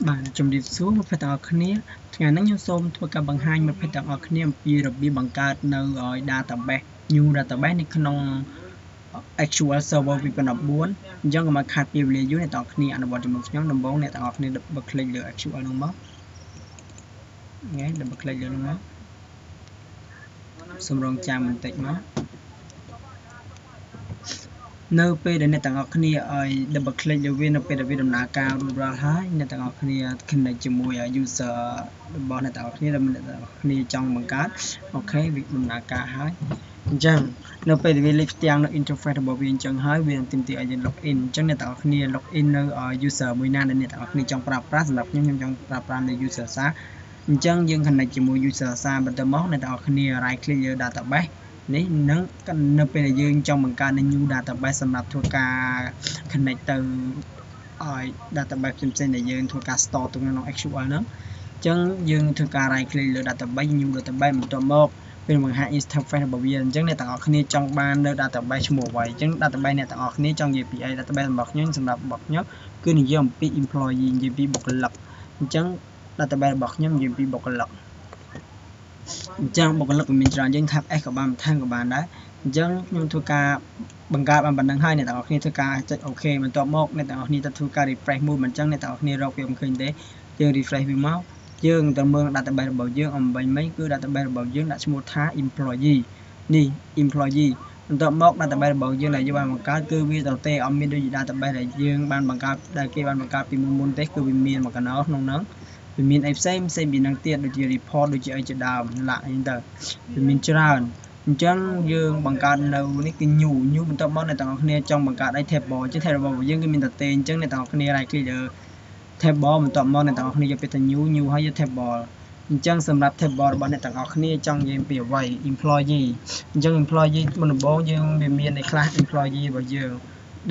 បាទជំរាបសួរមិត្តភក្តិទាំងអស់គ្នាថ្ងៃនេះខ្ញុំសូមធ្វើការបង្ហាញមិត្តភក្តិទាំងអស់គ្នាអំពីរបៀបបង្កើតនៅ database new database នៅក្នុង SQL Server 2014អញ្ចឹងកុំឲ្យខាតពេលវេលាយូរអ្នកទាំងអស់គ្នាអនុវត្តជាមួយខ្ញុំដំបូងអ្នកទាំងអស់គ្នា double click លើ SQL ហ្នឹងមកថ្ងៃ double click លើហ្នឹងមកសូមរងចាំបន្តិចមកនៅពេលដែលអ្នកទាំងអស់គ្នាឲ្យ double click លើវានៅពេលដែលវាដំណើរការរួចរាល់ហើយអ្នកទាំងអស់គ្នា connect ជាមួយ user របស់អ្នកទាំងអស់គ្នាដែលអ្នកទាំងអស់គ្នាចង់បង្កើត OK វាដំណើរការហើយអញ្ចឹងនៅពេលដែលវាលេចផ្ទាំងនៅ interface របស់វាអញ្ចឹងហើយវានឹងទាមទារឲ្យយើង log in អញ្ចឹងអ្នកទាំងអស់គ្នា log in នៅ user មួយណាដែលអ្នកទាំងអស់គ្នាចង់ប្រើប្រាស់សម្រាប់ខ្ញុំខ្ញុំចង់ប្រើប្រាស់នៅ user សាអញ្ចឹងយើង connect ជាមួយ user សាបន្ទាប់មកអ្នកទាំងអស់គ្នា right click លើ database នេះនឹងនៅពេលដែលយើងចង់បង្កើតនៅ new database សម្រាប់ធ្វើការ connect ទៅឲ្យ database ផ្សេងៗដែលយើងធ្វើការ store ទុកក្នុង SQL ហ្នឹងអញ្ចឹងយើងធ្វើការ right click លើ database new database បន្ទាប់មកពេលបង្ហាញ interface របស់វាអញ្ចឹងអ្នកទាំងអស់គ្នាចង់បាននៅ database ឈ្មោះអ្វីអញ្ចឹង database អ្នកទាំងអស់គ្នាចង់និយាយពីអី database របស់ខ្ញុំសម្រាប់របស់ខ្ញុំគឺនិយាយអំពី employee និយាយពីបុគ្គលិកអញ្ចឹង database របស់ខ្ញុំនិយាយពីបុគ្គលិកអញ្ចឹងបុគ្គលិកវាមានច្រើនយើងថា S ក៏បានបន្ថែមក៏បានដែរអញ្ចឹងខ្ញុំធ្វើការបង្កើតបានប៉ុណ្្នឹងហើយអ្នកទាំងអស់គ្នាធ្វើការចុច OK បន្ទាប់មកអ្នកទាំងអស់គ្នាទៅធ្វើការ refresh មួយមិនអញ្ចឹងអ្នកទាំងអស់គ្នារកវាមិនឃើញទេយើង refresh វាមកយើងទៅមើល database របស់យើងអំបញ្ញមិញគឺ database របស់យើងដាក់ឈ្មោះថា employee នេះ employee បន្ទាប់មក database របស់យើងដែលយើងបានបង្កើតគឺវាទៅទេអត់មានដូច database ដែលយើងបានបង្កើតដែលគេបានបង្កើតពីមុនមុនទេគឺវាមានមួយកណោក្នុងហ្នឹងវាមានអីផ្សេងផ្សេងពីនឹងទៀតដូចជា report ដូចជាអីជាដើមឡាក់អីទៅវាមានច្រើនអញ្ចឹងយើងបង្កើតនៅនេះគឺ new new បន្ទាប់មកអ្នកទាំងអស់គ្នាចង់បង្កើតអី table អញ្ចឹង table របស់យើងគឺមានតែទេអញ្ចឹងអ្នកទាំងអស់គ្នា right click លើ table បន្ទាប់មកអ្នកទាំងអស់គ្នាយកពាក្យថា new new ហើយយក table អញ្ចឹងសម្រាប់ table របស់អ្នកទាំងអស់គ្នាចង់និយាយពីអ្វី employee អញ្ចឹង employee មុនដំបូងយើងវាមានអីខ្លះ employee របស់យើង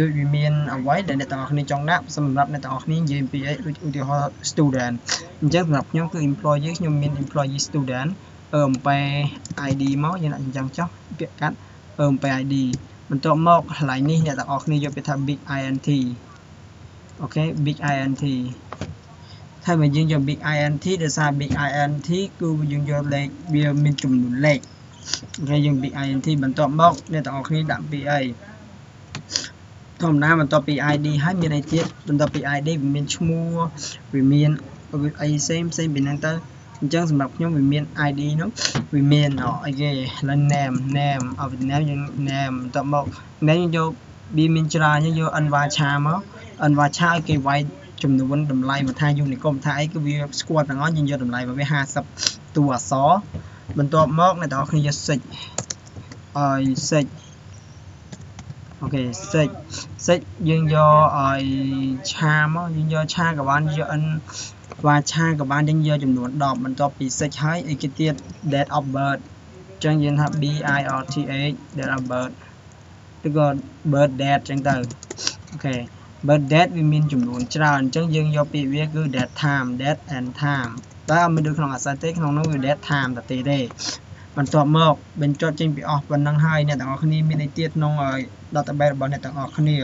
ដូចវាមានអ្វីដែលអ្នកទាំងអស់គ្នាចង់ដាក់សម្រាប់អ្នកទាំងអស់គ្នានិយាយពីអីដូចឧទាហរណ៍ student អញ្ចឹងសម្រាប់ខ្ញុំគឺ employee ខ្ញុំមាន employee student អំពែ ID មកយើងដាក់អញ្ចឹងចុះពាក្យកាត់អំពែ ID បន្ទាប់មកកន្លែងនេះអ្នកទាំងអស់គ្នាយកពាក្យថា big int OK big int ហើយបើយើងយក big int ដោយសារ big int គឺយើងយកលេខវាមានចំនួនលេខ OK យើង big int បន្ទាប់មកអ្នកទាំងអស់គ្នាដាក់ពីអីធម្មតាបន្ទាប់ពី ID ហើយមានអីទៀតបន្ទាប់ពី ID វាមានឈ្មោះវាមានអីផ្សេងផ្សេងពីហ្នឹងទៅអញ្ចឹងសម្រាប់ខ្ញុំវាមាន ID នោះវាមានអីគេឡើយ name name អត់ name យើង name បន្ទាប់មក name យើងយកវាមានច្រើនយើងយក nvarchar មក nvarchar ឲ្យគេវាយចំនួនតម្លៃមកថា Unicode ថាអីគឺវាស្គាល់ទាំងអស់យើងយកតម្លៃរបស់វា50តួអក្សរបន្ទាប់មកអ្នកទាំងអស់គ្នាយក sex ឲ្យ sex OK sex sex យើងយកឲ្យ char មកយើងយក char ក៏បានយក nvarchar ក៏បានយើងយកចំនួន10បន្ទាប់ពី sex ហើយអីគេទៀត date of birth អញ្ចឹងយើងថា B I R T H date of birth ឬក៏ birth date អញ្ចឹងទៅ OK birth date វាមានចំនួនច្រើនអញ្ចឹងយើងយកពាក្យវាគឺ date time date and time តែអត់មានដូចក្នុង Access ទេក្នុងនោះវា date time តែទេទេបន្ទាប់មកបញ្ចប់ចេញពីអស់ប៉ុណ្ណឹងហើយអ្នកទាំងអស់គ្នាមានអីទៀតក្នុង database របស់អ្នកទាំងអស់គ្នា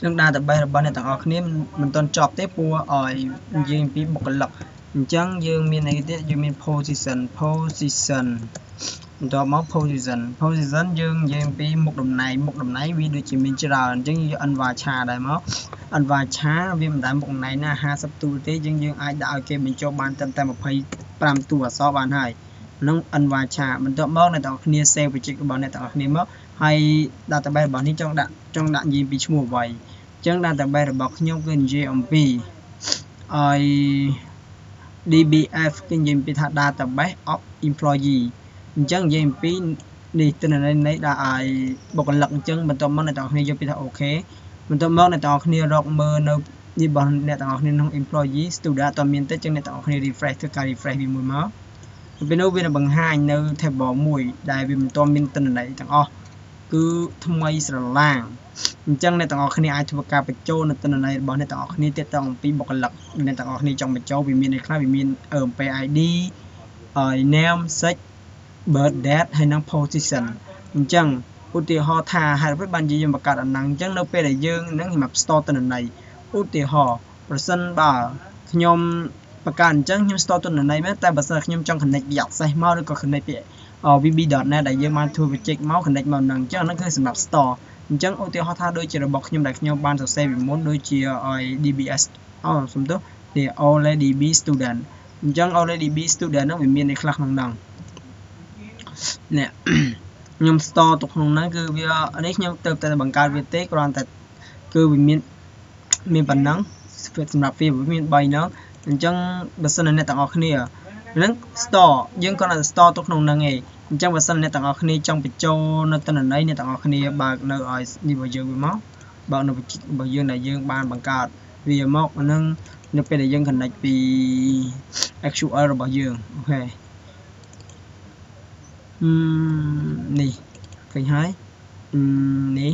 ចឹង database របស់អ្នកទាំងអស់គ្នាមិនទាន់ចប់ទេព្រោះឲ្យនិយាយពីបុគ្គលិកអញ្ចឹងយើងមានអីទៀតយើងមាន position position បន្ទាប់មក position position យើងនិយាយអំពីមុខតំណែងមុខតំណែងវាដូចជាមានច្រើនអញ្ចឹងយក nvarchar ដែរមក nvarchar វាមិនដែលមុខតំណែងណា50តួទេយើងយើងអាចដាក់ឲ្យគេបញ្ចូលបានត្រឹមតែ25តួអក្សរបានហើយនឹង nvarchar បន្ទាប់មកអ្នកទាំងអស់គ្នា save project របស់អ្នកទាំងអស់គ្នាមកហើយ database របស់នេះចង់ដាក់ចង់ដាក់និយាយពីឈ្មោះអ្វីអញ្ចឹង database របស់ខ្ញុំគឺនិយាយអំពីឲ្យ DBF គឺនិយាយពីថា database of employee អញ្ចឹងនិយាយអំពីនេះទិន្នន័យនៃដាក់ឲ្យបុគ្គលិកអញ្ចឹងបន្ទាប់មកអ្នកទាំងអស់គ្នាយកពីថា OK បន្ទាប់មកអ្នកទាំងអស់គ្នារកមើលនៅនេះរបស់អ្នកទាំងអស់គ្នាក្នុង employee student អត់មានទេអញ្ចឹងអ្នកទាំងអស់គ្នា refresh ធ្វើការ refresh វាមួយមកពេលនោះវានឹងបង្ហាញនៅ table មួយដែលវាមិនទាន់មានទិន្នន័យទាំងអស់គឺថ្មីស្រឡាងអញ្ចឹងអ្នកទាំងអស់គ្នាអាចធ្វើការបញ្ចូលនៅទិន្នន័យរបស់អ្នកទាំងអស់គ្នាទាក់ទងអំពីបុគ្គលិកអ្នកទាំងអស់គ្នាចង់បញ្ចូលវាមានអីខ្លះវាមាន MP ID ហើយ name sex birth date ហើយនិង position អញ្ចឹងឧទាហរណ៍ថាហេតុអ្វីបានជាយើងបង្កើតអាហ្នឹងអញ្ចឹងនៅពេលដែលយើងនឹងសម្រាប់ store ទិន្នន័យឧទាហរណ៍ ប្រសិនបើខ្ញុំបង្កើតអញ្ចឹងខ្ញុំ store ទិន្នន័យមែនតែបើសិនខ្ញុំចង់ connect ពី Access មកឬក៏ connect ពី VB.net ដែលយើងបានធ្វើ project មក connect មកនឹងអញ្ចឹងហ្នឹងគឺសម្រាប់ store អញ្ចឹងឧទាហរណ៍ថាដូចជារបស់ខ្ញុំដែលខ្ញុំបានសរសេរពីមុនដូចជាឲ្យ DBS អូសំទោសនេះ OLEDB student អញ្ចឹង OLEDB student ហ្នឹងវាមានអីខ្លះក្នុងហ្នឹងនេះខ្ញុំ store ទុកក្នុងហ្នឹងគឺវានេះខ្ញុំទៅតែបង្កើតវាទេគ្រាន់តែគឺវាមានមានប៉ុណ្ណឹងសម្រាប់វាមាន3ហ្នឹងអញ្ចឹងបើសិនអ្នកទាំងអស់គ្នាហ្នឹង store យើងគ្រាន់តែ store ទុកក្នុងហ្នឹងឯងអញ្ចឹងបើសិនអ្នកទាំងអស់គ្នាចង់បញ្ចូលនៅទិន្នន័យអ្នកទាំងអស់គ្នាបើកនៅឲ្យនេះរបស់យើងវាមកបើកនៅរបស់យើងដែលយើងបានបង្កើតវាមកហ្នឹងនៅពេលដែលយើង connect ពី SQL របស់យើង OK នេះឃើញហើយនេះ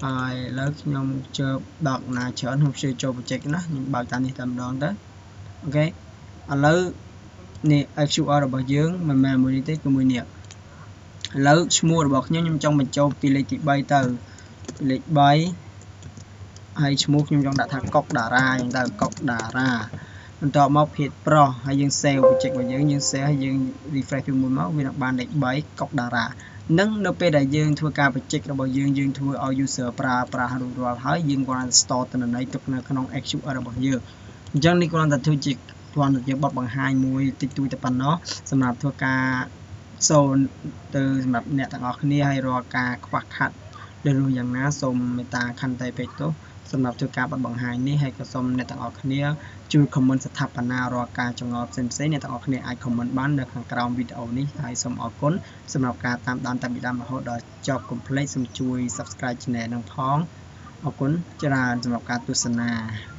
ហើយឥឡូវខ្ញុំជើដកណាច្រើនខ្ញុំជឿចូល project ណាខ្ញុំបើកតាមនេះតែម្ដងទៅ OK ឥឡូវនេះ SQL របស់យើងមិនមែនមួយនេះទេគឺមួយនេះឥឡូវឈ្មោះរបស់ខ្ញុំខ្ញុំចង់បញ្ចូលពីលេខទី3ទៅពីលេខ3ហើយឈ្មោះខ្ញុំចង់ដាក់ថាកុកតារាអញ្ចឹងទៅកុកតារាបន្ទាប់មកភេទប្រុសហើយយើង save project របស់យើងយើង save ហើយយើង refresh ពីមួយមកវានឹងបានលេខ3កុកតារានឹងនៅពេលដែលយើងធ្វើការ project របស់យើងយើងធ្វើឲ្យ user ប្រើប្រាស់រួចរាល់ហើយយើងគ្រាន់តែ store ទិន្នន័យទុកនៅក្នុង SQL របស់យើងអញ្ចឹងនេះគ្រាន់តែធ្វើជាគ្រាន់តែជាបទបង្ហាញមួយតិចតួចតែប៉ុណ្ណោះសម្រាប់ធ្វើការសូនទៅសម្រាប់អ្នកទាំងអស់គ្នាហើយរាល់ការខ្វះខាតឬនោះយ៉ាងណាសូមមេត្តាខន្តីពេកទោសសម្រាប់ធ្វើការបទបង្ហាញនេះហើយក៏សូមអ្នកទាំងអស់គ្នាជួយ comment ស្ថាបនារាល់ការចម្ងល់ផ្សេងៗអ្នកទាំងអស់គ្នាអាច comment បាននៅខាងក្រោមវីដេអូនេះហើយសូមអរគុណសម្រាប់ការតាមដានតាំងពីដើមរហូតដល់ចប់កុំភ្លេចសូមជួយ Subscribe Channel នឹងផងអរគុណច្រើនសម្រាប់ការទស្សនា។